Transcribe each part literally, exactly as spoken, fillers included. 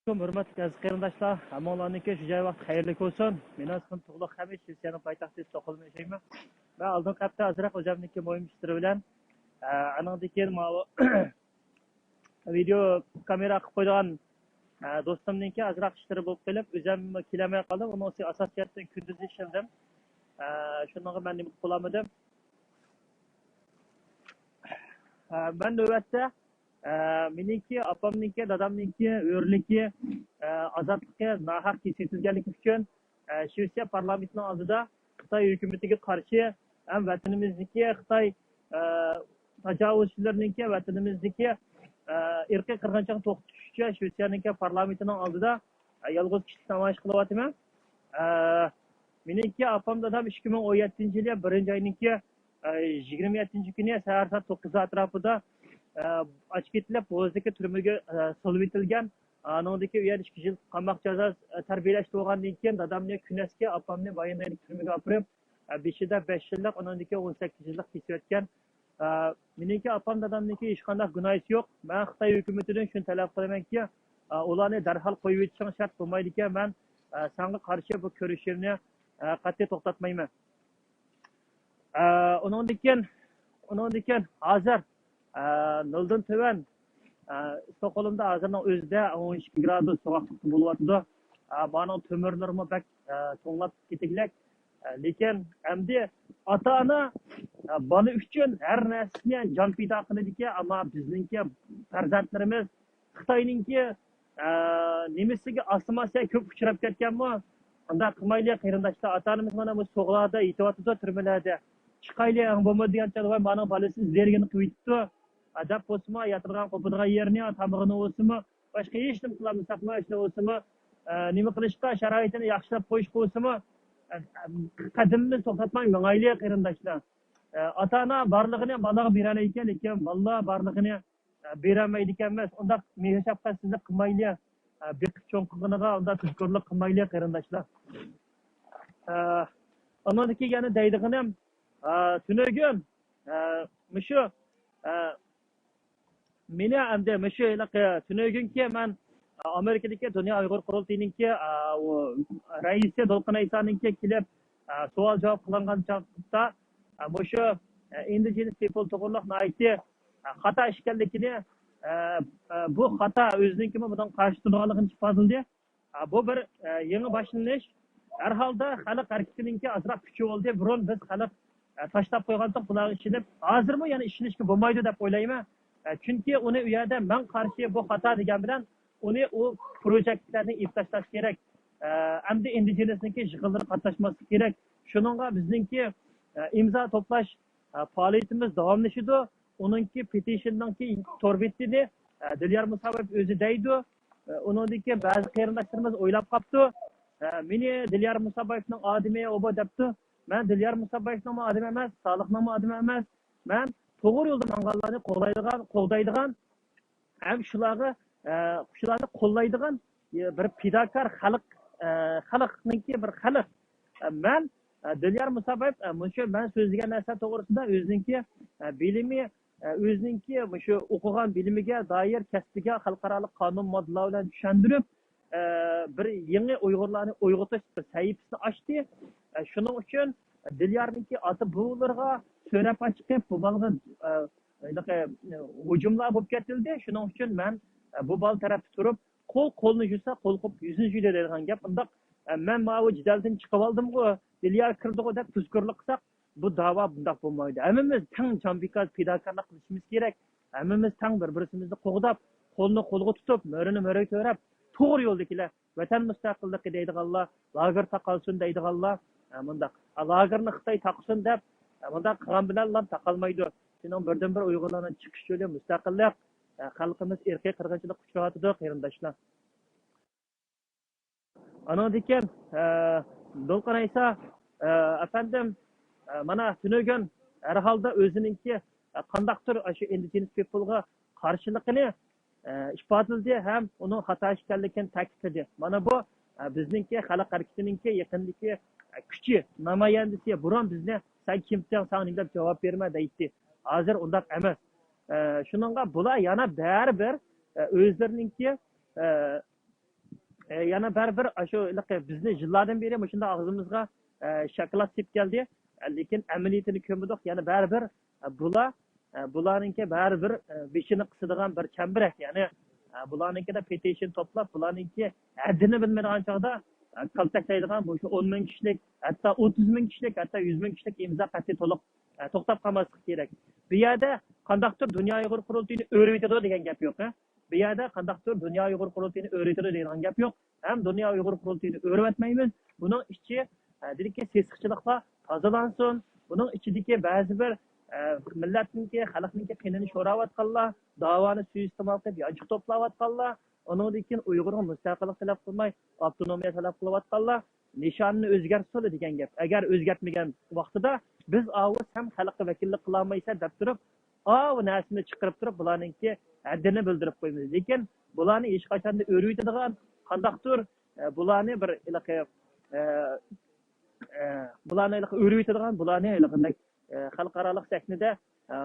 ئەلەيكۇم، ھۆرمەتلىك ئەزىز قېرىنداشلار، ھەممىڭلارنىڭكى شۇ جاي ۋاقتى خەيرلىك بولسۇن. مېنىڭ ئىسمىم تۇغلۇق خەمىت، شىۋېتسىيەنىڭ پايتەختى ستوكھولمدا ياشايمەن. مەن ئالدىنقى ھەپتە ئازراق ئۆزۈمنىڭكى مۇھىم ئىشلىرى بىلەن، ئە، ئانىڭدىن كېيىن ماۋۇ ۋىدېو كامېرا قىلىپ قويىدىغان، ئە، دوستۇمنىڭكى ئازراق ئىشلىرى بولۇپ قېلىپ، ئۆزۈم كېلەلمەي قالدىم. ئۇنىڭ ئۈستىگە ئاساسىي جەھەتتىن كۈندۈز ئىشلىدىم. ئە، شۇنىڭغا مەن نېمە قىلالمىدىم. ئە، مەن نۆۋەتتە، ئە، مېنىڭكى، ئاپامنىڭكى، دادامنىڭكى ھۆرلۈكى، ئە، ئازادلىقى ناھەق كېسىۋېتىلگەنلىكى ئۈچۈن، ئە، شىۋېتسىيە پارلامېنتىنىڭ ئالدىدا خىتاي ھۆكۈمىتىگە قارشى ھەم ۋەتىنىمىزدىكى خىتاي، ئە، تاجاۋۇزچىلىرىنىڭكى ۋەتىنىمىزدىكى، ئە، ئىرقىي قىرغىنچىلىقنى توختىتىش ئۈچۈن شىۋېتسىيەنىڭكى پارلامېنتىنىڭ ئالدىدا، ئە، يالغۇز كىشىلىك نامايىش قىلىۋاتىمەن. ئە، مېنىڭكى ئاپام دادام ئىككى مىڭ ئون يەتتىنچى يىلى بىرىنچى ئاينىڭكى، ئە، يىگىرمە يەتتىنچى كۈنى سەھەر سائەت توققۇز ئەتراپىدا، ئە، ئاچىپ كېتىلىپ، بوزدىكى تۈرمىگە، ئە، سولىۋېتىلگەن. ئانىڭدىن كېيىن ئۇ يەردە ئىككى يىل قاماق جازاسى، ئە، تەربىيەلەشتۈرۈلگەندىن كېيىن دادامنى كۈنەسكى، ئاپامنى بايىنداينىڭ تۈرمىگە ئاپىرىپ، ئە، بېشىدا بەش يىللىق، ئۇنىڭدىن كېيىن ئون سەككىز يىللىق كېسىۋەتكەن. ئە، مېنىڭكى ئاپام دادامنىڭكى ھېچقانداق گۇناھىسى يوق. مەن خىتاي ھۆكۈمىتىدىن شۇنى تەلەپ قىلىمەنكى، ئە، ئۇلارنى دەرھال قويۇۋېتىشىڭ شەرت بولمايدىكەن، مەن، ئە، ساڭا قارشى بۇ كۈرىشىمنى، ئە، قەتئىي توختاتمايمەن. ئە، ئۇنىڭدىن كېيىن، ئۇنىڭدىن كېيىن ھازىر، ئە، نولدىن تۆۋەن، ئە، ستوكھولمدا ھازىرنىڭ ئۆزىدە ئون ئىككى گرادۇس سوغۇقلۇقتا بولۇۋاتىدۇ. ئە، بۇنىڭ تۆمۈرلىرىمۇ بەك، ئە، توڭلاپ كېتىگلەك. ئە، لېكىن ئەمدى ئاتا-ئانا، ئە، بالا ئۈچۈن ھەر نەرسىنى جان پىدا قىلىدىكەن، ئەمما بىزنىڭكى پەرزەنتلىرىمىز خىتاينىڭكى، ئە، نېمىسىگە ئاسسىمىلياتسىيە كۆپ ئۇچراپ كەتكەنمۇ؟ ئۇنداق قىلمايلى، قېرىنداشلار. ئاتا-ئانىمىز مانا بۇ سوغۇقلاردا يېتىۋاتىدۇ، تۈرمىلەردە. چىقايلى، ئەڭ بولمىدى دېگەنچە، ۋاي، مانىڭ بالىسى ئىزدەيدىغىنى قىلىۋېتىپتۇ، ئە، دەپ بولسىمۇ، ياتىدىغان، قوپىدىغان يېرىنى، تامىقىنى بولسىمۇ، باشقا ھېچنېمە قىلالمىساقمۇ، ھېچنېمە بولسىمۇ، ئە، نېمە قىلىشقا، شارائىتىنى ياخشىلاپ قويۇشقا بولسىمۇ، ئە، ئە، قەدىمىمىزنى توختاتماي ماڭايلى، قېرىنداشلار. ئە، ئاتا-ئانا بارلىقىنى بالىغا بېرەلەيدىكەن، لېكىن بالىلار بارلىقىنى، ئە، بېرەلمەيدىكەنمىز. ئۇنداق مېھىر-شەپقەتسىزلىك قىلمايلى. ئە، بېقىپ چوڭ قىلغىنىغا ئۇنداق تۇزكورلۇق قىلمايلى، قېرىنداشلار. ئە، ئۇنىڭدىن كېيىن يەنە دەيدىغىنىم، ئە، تۈنۈگۈن، ئە، مۇشۇ، ئە، مېنى ئەمدى مۇشۇ ھېلىقى تۈنۈگۈنكى مەن، ئە، ئامېرىكىدىكى دۇنيا ئۇيغۇر قۇرۇلتىيىنىڭكى، ئە، ئۇ رەئىسى دولقۇن ئەيسانىڭكى كېلىپ، ئە، سوئال-جاۋاب قىلىنغان چاغدا، ئە، مۇشۇ، ئە، ئىندىجېنس پىپل توغرۇلۇق ناھايىتى، ئە، خاتا ئىش ئىكەنلىكىنى، ئە، ئە، بۇ خاتا ئۆزىنىڭكىمۇ بۇنىڭغا قارشى تۇرىدىغانلىقىنى ئىپادىلىدى. ئە، بۇ بىر، ئە، يېڭى باشلىنىش. ھەر ھالدا خەلق ھەرىكىتىنىڭكى ئازراق كۈچى بولدى. بۇرۇن بىز خەلق، ئە، تاشلاپ قويغانتۇق بۇلارغا ئىشىنىپ. ھازىرمۇ يەنە ئىشىنىشكە بولمايدۇ دەپ ئويلايمەن. ئە، چۈنكى ئۇنى ئۇ يەردە مەن قارشى، بۇ خاتا دېگەن بىلەن ئۇنى ئۇ پروجېكتلەرنى ئېلىپ تاشلاش كېرەك. ئە، ئەمدى ئىندىجېنسنىڭكى يىغىنلىرىغا قاتناشماسلىق كېرەك. شۇنىڭغا بىزنىڭكى، ئە، ئىمزا توپلاش، ئە، پائالىيىتىمىز داۋاملىشىدۇ. ئۇنىڭكى پېتىشننىڭكى تور بېتىنى، ئە، دىليار مۇسابايېف ئۆزى دەيدۇ. ئە، ئۇنىڭدىن كېيىن بەزى قېرىنداشلىرىمىز ئويلاپ قاپتۇ. ئە، مېنى دىليار مۇسابايېفنىڭ ئادىمى ئۇ بۇ دەپتۇ. مەن دىليار مۇسابايېفنىڭمۇ ئادىمى ئەمەس، سالىھنىڭمۇ ئادىمى ئەمەس. مەن توغرا يولدا ماڭغانلارنى قوغدايدىغان، قوغدايدىغان ھەم شۇلارغا، ئە، شۇلارنى قوللايدىغان، ئە، بىر پىداكار خەلق، ئە، خەلقنىڭكى بىر خەلق. ئە، مەن، ئە، دىليار مۇسابايېف، ئە، مۇشۇ مەن سۆزلىگەن نەرسە توغرىسىدا ئۆزىنىڭكى، ئە، بىلىمى، ئە، ئۆزىنىڭكى مۇشۇ ئوقۇغان بىلىمىگە دائىر كەسپىگە خەلقئارالىق قانۇن ماددىلار بىلەن چۈشەندۈرۈپ، ئە، بىر يېڭى ئۇيغۇرلارنى ئويغىتىش بىر سەھىپىسىنى ئاچتى. ئە، شۇنىڭ ئۈچۈن دىليارنىڭكى ئاتا بوۋىلىرىغا سۆرەپ چىقىپ، بۇ بالىغا، ئە، ھېلىقى، ئە، ھۇجۇملار بولۇپ كېتىلدى. شۇنىڭ ئۈچۈن مەن، ئە، بۇ بالا تەرەپتە تۇرۇپ، قول قولنى يۇسا، قول قوپ يۈزىنى يۇيىدۇ دەيدىغان گەپ. ئۇنداق، ئە، مەن ماۋۇ جېدەلدىن چىقىۋالدىمغۇ، دىليار كىردىغۇ دەپ تۇزكورلۇق قىلساق، بۇ داۋا بۇنداق بولمايدۇ. ھەممىمىز تەڭ جانپىكاس پىداكارلىق قىلىشىمىز كېرەك. ھەممىمىز تەڭ بىر-بىرسىمىزنى قوغداپ، قولنى قولغا تۇتۇپ، مۈرىنى مۈرىگە تۆرەپ، توغرا يولدىكىلەر، ۋەتەن مۇستەقىللىقى دەيدىغانلار، لاگېر تاقالسۇن دەيدىغانلار، ئە، مۇنداق، ئە، لاگېرنى خىتاي تاقىسۇن دەپ، ئە، مۇنداق قىلغان بىلەنلا تاقالمايدۇ. شۇنىڭ بىردىنبىر ئۇيغۇرلارنىڭ چىقىش يولى مۇستەقىللىق. ئە، خەلقىمىز ئىرقىي قىرغىنچىلىققا ئۇچراۋاتىدۇ، قېرىنداشلار. ئانىڭدىن كېيىن، ئە، دولقۇن ئەيسا، ئە، ئەپەندىم، ئە، مانا تۈنۈگۈن ھەر ھالدا ئۆزىنىڭكى، ئە، قانداقتۇر شۇ ئىندىجېنس پىپلغا قارشىلىقىنى، ئە، ئىپادىلىدى ھەم ئۇنىڭ خاتا ئىكەنلىكىنى تەكىتلىدى. مانا بۇ، ئە، بىزنىڭكى خەلق ھەرىكىتىنىڭكى يېقىندىكى، ئە، كۈچى، نامايەندىسى. بۇرۇن بىزنى سەن كىمسەن، ساڭا نېمە دەپ جاۋاب بېرىمەن دەيتتى. ھازىر ئۇنداق ئەمەس. ئە، شۇنىڭغا بۇلار يەنە بەرىبىر، ئە، ئۆزلىرىنىڭكى، ئە، ئە، يەنە بەرىبىر ئاشۇ ھېلىقى بىزنى يىللاردىن بېرى مۇشۇنداق ئاغزىمىزغا، ئە، شاكىلات سېلىپ كەلدى. ئە، لېكىن ئەمەلىيىتىنى كۆرمىدۇق. يەنە بەرىبىر، ئە، بۇلار، ئە، بۇلارنىڭكى بەرىبىر، ئە، بېشىنى قىسىدىغان بىر چەمبىرەك. يەنى، ئە، بۇلارنىڭكىدە پېتىشن توپلاپ، بۇلارنىڭكى ھەددىنى بىلمەيدىغان چاغدا، ئە، كالتەكلەيدىغان مۇشۇ ئون مىڭ كىشىلىك، ھەتتا ئوتتۇز مىڭ كىشىلىك، ھەتتا يۈز مىڭ كىشىلىك ئىمزا قەتئىي تولۇق، ئە، توختاپ قالماسلىقى كېرەك. بۇ يەردە قانداقتۇر دۇنيا ئۇيغۇر قۇرۇلتىيىنى ئۆرۈۋېتىدۇ دېگەن گەپ يوق، ھە؟ بۇ يەردە قانداقتۇر دۇنيا ئۇيغۇر قۇرۇلتىيىنى ئۆرۈۋېتىدۇ دەيدىغان گەپ يوق. ھەم دۇنيا ئۇيغۇر قۇرۇلتىيىنى ئۆرۈۋەتمەيمىز. بۇنىڭ ئىچى، ئە، دىكى سېسىقچىلىقلار تازىلانسۇن. بۇنىڭ ئىچىدىكى بەزى بىر، ئە، مىللەتنىڭكى، خەلقنىڭكى قېنىنى شوراۋاتقانلار، داۋانى سۇيىئىستېمال قىلىپ يانچۇق توپلاۋاتقانلار، ئۇنىڭدىن كېيىن ئۇيغۇرغا مۇستەقىللىق تەلەپ قىلماي، ئاپتونومىيە تەلەپ قىلىۋاتقانلار نىشانىنى ئۆزگەرتسۇن دېگەن گەپ. ئەگەر ئۆزگەرتمىگەن ۋاقتىدا بىز ئاۋۇ سەن خەلققە ۋەكىللىك قىلالمايسەن دەپ تۇرۇپ، ئاۋۇ نەرسىنى چىقىرىپ تۇرۇپ، بۇلارنىڭكى ھەددىنى بىلدۈرۈپ قويىمىز. لېكىن بۇلارنى ھېچقاچاندا ئۆرۈۋېتىدىغان قانداقتۇر، ئە، بۇلارنى بىر ھېلىقى، ئە، ئە، بۇلارنى ھېلىقى ئۆرۈۋېتىدىغان، بۇلارنى ھېلىقىدەك، ئە، خەلقئارالىق سەھنىدە، ئە،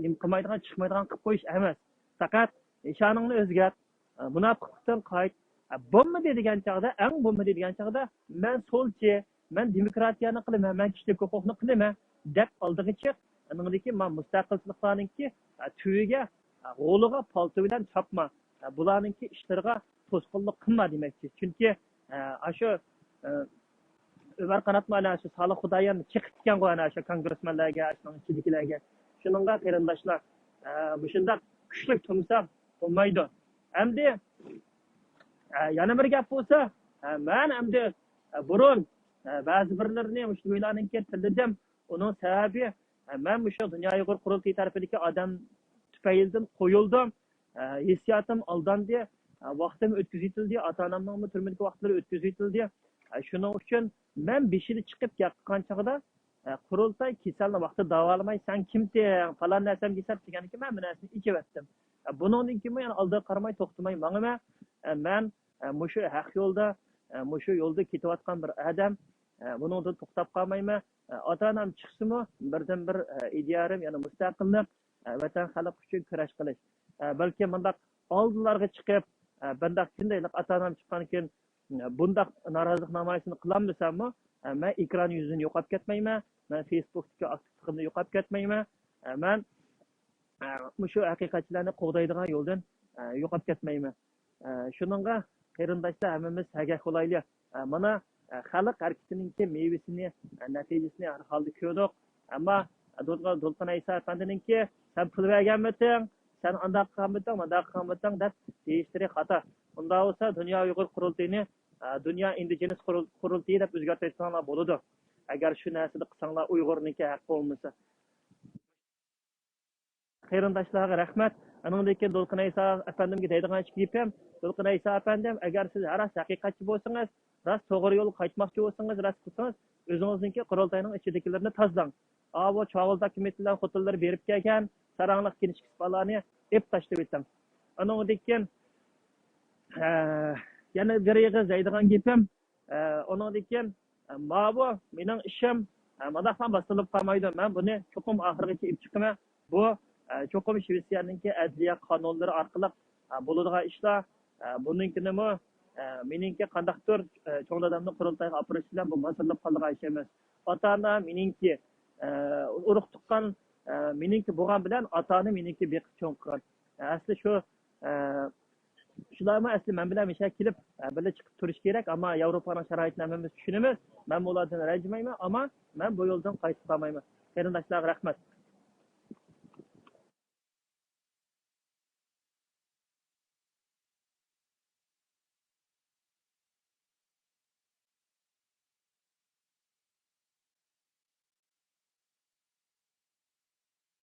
نېمە قىلمايدىغان، چىقمايدىغان قىلىپ قويۇش ئەمەس. پەقەت نىشانىڭنى ئۆزگەرت، ئە، مۇناپىقلىقتىن قايت. ئە، بولمىدى دېگەن چاغدا، ئەڭ بولمىدى دېگەن چاغدا، مەن سولچى، مەن دېموكراتىيەنى قىلىمەن، مەن كىشىلىك ھوقۇقنى قىلىمەن دەپ ئالدىغا چىق. ئۇنىڭدىن كېيىن مانا مۇستەقىلچىلىقلارنىڭكى، ئە، تۈۋىگە، ئە، غولىغا پالتا بىلەن چاپما. ئە، بۇلارنىڭكى ئىشلىرىغا توسقۇنلۇق قىلما دېمەكچى. چۈنكى، ئە، ئاشۇ، ئە، ئۆمەر قاناتمۇ ئەنە شۇ سالىھ خۇدايان چېقىپتىكەنغۇ ئەنە شۇ كونگرېسمېنلەرگە، شۇنىڭ ئىچىدىكىلەرگە. شۇنىڭغا قېرىنداشلار، ئە، مۇشۇنداق كۈچلۈك تۇرمىساق بولمايدۇ. ئەمدى، ئە، يەنە بىر گەپ بولسا، ئە، مەن ئەمدى، ئە، بۇرۇن، ئە، بەزى بىرلىرىنى مۇشۇ گۇيلارنىڭكى تىللىدىم. ئۇنىڭ سەۋەبى، ئە، مەن مۇشۇ دۇنيا ئۇيغۇر قۇرۇلتىيى تەرىپىدىكى ئادەم تۈپەيلىدىن قويۇلدۇم. ئە، ھېسسىياتىم ئالداندى. ئە، ۋاقتىم ئۆتكۈزۈۋېتىلدى، ئاتا-ئانامنىڭمۇ تۈرمىدىكى ۋاقىتلىرى ئۆتكۈزۈۋېتىلدى. ئە، شۇنىڭ ئۈچۈن مەن بېشىدا چىقىپ گەپ قىلغان چاغدا، ئە، قۇرۇلتاي كېسەلنى ۋاقتىدا داۋالىماي، سەن كىمتىڭ، پالان نەرسەمگە ھېساب دېگەندىكىن مەن بۇ نەرسىنى ئېچىۋەتتىم. ئە، بۇنىڭدىن كېيىنمۇ يەنە ئالدىغا قارىماي توختىماي ماڭىمەن. ئە، مەن، ئە، مۇشۇ ھەق يولدا، ئە، مۇشۇ يولدا كېتىۋاتقان بىر ئادەم. ئە، بۇنىڭدىن توختاپ قالمايمەن. ئە، ئاتا-ئانام چىقسىمۇ، بىردىنبىر، ئە، ئىدىيەم يەنە مۇستەقىللىق، ئە، ۋەتەن خەلق ئۈچۈن كۈرەش قىلىش. ئە، بەلكى مۇنداق ئالدىلارغا چىقىپ، ئە، بۇنداق شۇندايلىق ئاتا-ئانام چىققاندىن كېيىن، ئە، بۇنداق نارازىلىق نامايىشىنى قىلالمىساممۇ، ئە، مەن ئېكران يۈزىدىن يوقاپ كەتمەيمەن، مەن فېيسبۇكتىكى ئاكتىپلىقىمدىن يوقاپ كەتمەيمەن. ئە، مەن، ئە، مۇشۇ ھەقىقەتچىلەرنى قوغدايدىغان يولدىن، ئە، يوقاپ كەتمەيمەن. ئە، شۇنىڭغا قېرىنداشلار ھەممىمىز سەگەك بولايلى. ئە، مانا، ئە، خەلق ھەرىكىتىنىڭكى مېۋىسىنى، ئە، نەتىجىسىنى ھەر ھالدا كۆردۇق. ئەمما دولقۇن، دولقۇن ئەيسا ئەپەندىنىڭكى، «سەن پۇل بەرگەنمىدىڭ، سەن ئانداق قىلغانمىدىڭ، مانداق قىلغانمىدىڭ» دەپ دېيىشلىرى خاتا. ئۇنداق بولسا، دۇنيا ئۇيغۇر قۇرۇلتىيىنى، ئە، دۇنيا ئىندىجېنىس قۇرۇل-، قۇرۇلتىيى دەپ ئۆزگەرتىۋەتسەڭلار بولىدۇ. ئەگەر شۇ نەرسىنى قىلساڭلار، ئۇيغۇرنىڭكى ھەققى بولمىسا. قېرىنداشلارغا رەھمەت. ئانىڭدىن كېيىن دولقۇن ئەيسا ئەپەندىمگە دەيدىغان ئىككى گېپىم، دولقۇن ئەيسا ئەپەندىم، ئەگەر سىز راست ھەقىقەتچى بولسىڭىز، راست توغرا يولغا قايتماقچى بولسىڭىز، راست قىلسىڭىز، ئۆزىڭىزنىڭكى قۇرۇلتاينىڭ ئىچىدىكىلىرىنى تازىلاڭ. ئاۋۇ چاغۇلداق كىمىتلەر خوتۇنلىرى بېرىپ كەلگەن، ساراڭلىق كىنىشكىسى بالىلارنى ئېلىپ تاشلىۋېتىڭ. ئانىڭدىن كېيىن، ئە، يەنە بىر ئېغىز دەيدىغان گېپىم، ئە، ئۇنىڭدىن كېيىن، ئە، ماۋۇ مېنىڭ ئىشىم، ئە، مانداقلا باستۇرۇلۇپ قالمايدۇ. مەن بۇنى چوقۇم ئاخىرغىچە ئېلىپ چىقىمەن. بۇ، ئە، چوقۇم شىۋېتسىيەنىڭكى ئەدلىيە قانۇنلىرى ئارقىلىق، ئە، بولىدىغان ئىشلار. ئە، بۇنىڭكىنىمۇ، ئە، مېنىڭكى قانداقتۇر، ئە، چوڭ دادامنى قۇرۇلتايغا ئاپىرىش بىلەن بۇ باستۇرۇلۇپ قالىدىغان ئىش ئەمەس. ئاتا-ئانا مېنىڭكى، ئە، ئۇرۇق-تۇغقان، ئە، مېنىڭكى بولغان بىلەن ئاتا-ئانا مېنىڭكى بېقىپ چوڭ قىلغان. ئە، ئەسلى شۇ، ئە، شۇلارمۇ ئەسلى مەن بىلەن مۇشۇ يەرگە كېلىپ، ئە، بىللە چىقىپ تۇرۇش كېرەك، ئەمما ياۋروپانىڭ شارائىتىنى ھەممىمىز چۈشىنىمىز. مەن ئۇلاردىن رەنجىمەيمەن، ئەمما مەن بۇ يولدىن قايتىپ قالمايمەن. قېرىنداشلارغا رەھمەت.